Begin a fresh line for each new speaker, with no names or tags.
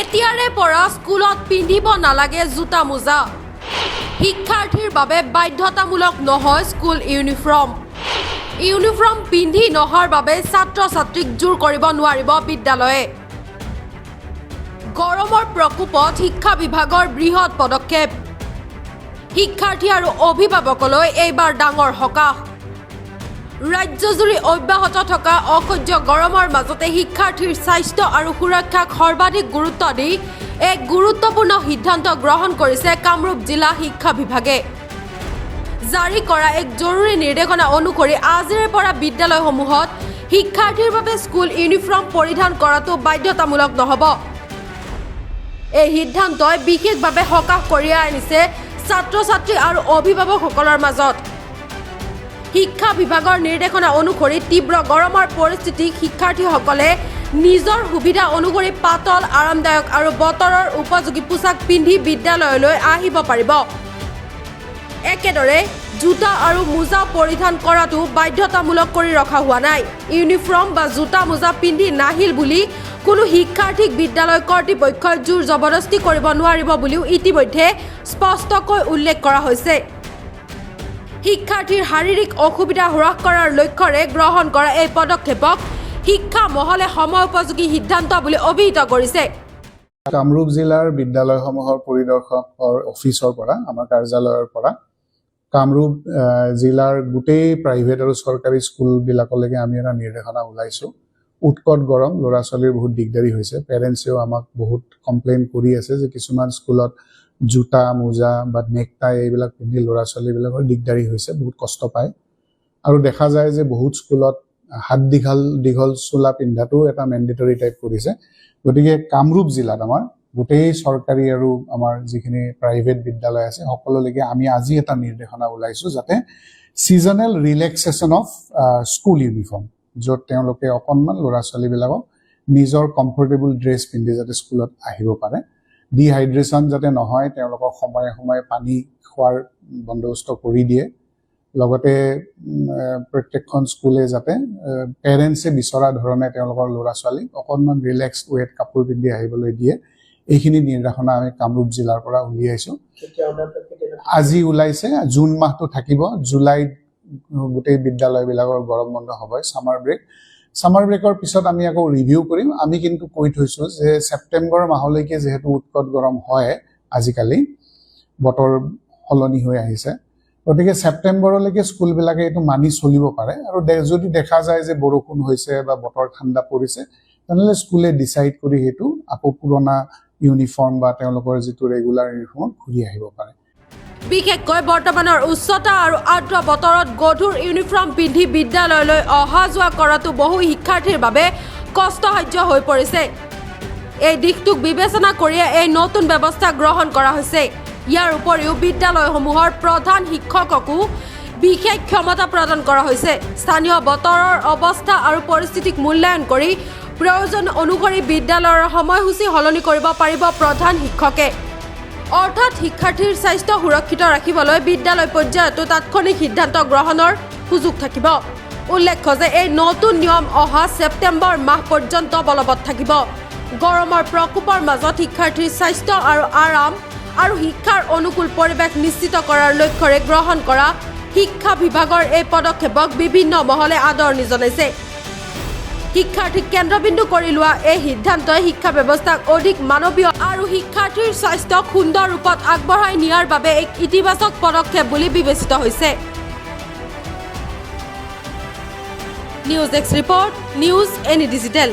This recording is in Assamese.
এতিয়াৰে পৰা স্কুলত পিন্ধিব নালাগে জোতা মোজা। শিক্ষাৰ্থীৰ বাবে বাধ্যতামূলক নহয় স্কুল ইউনিফৰ্ম। ইউনিফৰ্ম পিন্ধি নহাৰ বাবে ছাত্ৰ ছাত্ৰীক জোৰ কৰিব নোৱাৰিব বিদ্যালয়ে। গৰমৰ প্ৰকোপত শিক্ষা বিভাগৰ বৃহৎ পদক্ষেপ। শিক্ষাৰ্থী আৰু অভিভাৱকলৈ এইবাৰ ডাঙৰ সকাহ। ৰাজ্যজুৰি অব্যাহত থকা অসহ্য গৰমৰ মাজতে শিক্ষাৰ্থীৰ স্বাস্থ্য আৰু সুৰক্ষাক সৰ্বাধিক গুৰুত্ব দি এক গুৰুত্বপূৰ্ণ সিদ্ধান্ত গ্ৰহণ কৰিছে কামৰূপ জিলা শিক্ষা বিভাগে। জাৰি কৰা এক জৰুৰী নিৰ্দেশনা অনুসৰি আজিৰে পৰা বিদ্যালয়সমূহত শিক্ষাৰ্থীৰ বাবে স্কুল ইউনিফৰ্ম পৰিধান কৰাটো বাধ্যতামূলক নহ'ব। এই সিদ্ধান্তই বিশেষভাৱে সকাহ কঢ়িয়াই আনিছে ছাত্ৰ ছাত্ৰী আৰু অভিভাৱকসকলৰ মাজত। শিক্ষা বিভাগৰ নিৰ্দেশনা অনুসৰি তীব্ৰ গৰমৰ পৰিস্থিতিক শিক্ষাৰ্থীসকলে নিজৰ সুবিধা অনুসৰি পাতল, আৰামদায়ক আৰু বতৰৰ উপযোগী পোছাক পিন্ধি বিদ্যালয়লৈ আহিব পাৰিব। একেদৰে জোতা আৰু মোজা পৰিধান কৰাটো বাধ্যতামূলক কৰি ৰখা হোৱা নাই। ইউনিফৰ্ম বা জোতা মোজা পিন্ধি নাহিল বুলি কোনো শিক্ষাৰ্থীক বিদ্যালয় কৰ্তৃপক্ষই জোৰ জবৰদস্তি কৰিব নোৱাৰিব বুলিও ইতিমধ্যে স্পষ্টকৈ উল্লেখ কৰা হৈছে। শিক্ষাৰ্থীৰ শাৰীৰিক অসুবিধা হ্ৰাস কৰাৰ লক্ষ্যৰে গ্ৰহণ কৰা এই পদক্ষেপক শিক্ষা মহলে সময়োপযোগী সিদ্ধান্ত বুলি অভিহিত কৰিছে।
কামৰূপ জিলাৰ বিদ্যালয়সমূহৰ পৰিদৰ্শকৰ অফিচৰ পৰা, আমাৰ কাৰ্যালয়ৰ পৰা কামৰূপ জিলাৰ গোটেই প্ৰাইভেট আৰু চৰকাৰী স্কুলবিলাকলৈকে আমি এটা নিৰ্দেশনা ওলাইছোঁ। উৎকট গৰম, ল'ৰা ছোৱালীৰ বহুত দিগদাৰী হৈছে। পেৰেণ্টছেও আমাক বহুত কমপ্লেইন কৰি আছে যে কিছুমান স্কুলত জোতা মোজা বা নেকটাই এইবিলাক পিন্ধি ল'ৰা ছোৱালীবিলাকৰ দিগদাৰী হৈছে, বহুত কষ্ট পায়। আৰু দেখা যায় যে বহুত স্কুলত হাত দীঘল দীঘল চোলা পিন্ধাটোও এটা মেণ্ডেটৰী টাইপ কৰিছে। গতিকে কামৰূপ জিলাত আমাৰ গোটেই চৰকাৰী আৰু আমাৰ যিখিনি প্ৰাইভেট বিদ্যালয় আছে, সকলোলৈকে আমি আজি এটা নিৰ্দেশনা ওলাইছোঁ যাতে seasonal relaxation of school uniform, য'ত তেওঁলোকে অকণমান ল'ৰা ছোৱালীবিলাকক নিজৰ কমফৰ্টেবল ড্ৰেছ পিন্ধি যাতে স্কুলত আহিব পাৰে, ডিহাইড্ৰেশ্যন যাতে নহয়, তেওঁলোকক সময়ে সময়ে পানী খোৱাৰ বন্দোবস্ত কৰি দিয়ে। লগতে প্ৰত্যেকখন স্কুলে যাতে পেৰেণ্টছে বিচৰা ধৰণে তেওঁলোকৰ ল'ৰা ছোৱালীক অকণমান ৰিলেক্স ৱেত কাপোৰ পিন্ধি আহিবলৈ দিয়ে। এইখিনি নিৰ্দেশনা আমি কামৰূপ জিলাৰ পৰা উলিয়াইছোঁ। আজি ওলাইছে, জুন মাহটো থাকিব। জুলাইত গোটেই বিদ্যালয়বিলাকৰ গৰম বন্ধ হ'বই, ছামাৰ ব্ৰেক। ছামাৰ ব্ৰেকৰ পিছত আমি আকৌ ৰিভিউ কৰিম। আমি কিন্তু কৈ থৈছোঁ যে ছেপ্টেম্বৰ মাহলৈকে যিহেতু উৎকট গৰম হয়, আজিকালি বতৰ সলনি হৈ আহিছে, গতিকে ছেপ্টেম্বৰলৈকে স্কুলবিলাকে এইটো মানি চলিব পাৰে। আৰু যদি দেখা যায় যে বৰষুণ হৈছে বা বতৰ ঠাণ্ডা পৰিছে, তেনেহ'লে স্কুলে ডিচাইড কৰি সেইটো আকৌ পুৰণা ইউনিফৰ্ম বা তেওঁলোকৰ যিটো ৰেগুলাৰ ইউনিফৰ্মত ঘূৰি আহিব পাৰে।
বিশেষকৈ বৰ্তমানৰ উষ্ণতা আৰু আৰ্দ্ৰ বতৰত গধুৰ ইউনিফৰ্ম পিন্ধি বিদ্যালয়লৈ অহা যোৱা কৰাটো বহু শিক্ষাৰ্থীৰ বাবে কষ্টসাধ্য হৈ পৰিছে। এই দিশটোক বিবেচনা কৰিয়ে এই নতুন ব্যৱস্থা গ্ৰহণ কৰা হৈছে। ইয়াৰ উপৰিও বিদ্যালয়সমূহৰ প্ৰধান শিক্ষককো বিশেষ ক্ষমতা প্ৰদান কৰা হৈছে। স্থানীয় বতৰৰ অৱস্থা আৰু পৰিস্থিতিক মূল্যায়ন কৰি প্ৰয়োজন অনুসৰি বিদ্যালয়ৰ সময়সূচী সলনি কৰিব পাৰিব প্ৰধান শিক্ষকে। অৰ্থাৎ শিক্ষাৰ্থীৰ স্বাস্থ্য সুৰক্ষিত ৰাখিবলৈ বিদ্যালয় পৰ্যায়তো তাৎক্ষণিক সিদ্ধান্ত গ্ৰহণৰ সুযোগ থাকিব। উল্লেখ্য যে এই নতুন নিয়ম অহা ছেপ্টেম্বৰ মাহ পৰ্যন্ত বলবৎ থাকিব। গৰমৰ প্ৰকোপৰ মাজত শিক্ষাৰ্থীৰ স্বাস্থ্য আৰু আৰাম আৰু শিক্ষাৰ অনুকূল পৰিৱেশ নিশ্চিত কৰাৰ লক্ষ্যৰে গ্ৰহণ কৰা শিক্ষা বিভাগৰ এই পদক্ষেপক বিভিন্ন মহলে আদৰণি জনাইছে। শিক্ষাৰ্থীক কেন্দ্ৰবিন্দু কৰি লোৱা এই সিদ্ধান্তই শিক্ষা ব্যৱস্থাক অধিক মানৱীয় আৰু শিক্ষাৰ্থীৰ স্বাস্থ্যক সুন্দৰ ৰূপত আগবঢ়াই নিয়াৰ বাবে এক ইতিবাচক পদক্ষেপ বুলি বিবেচিত হৈছে। News desk report, News Any Digital.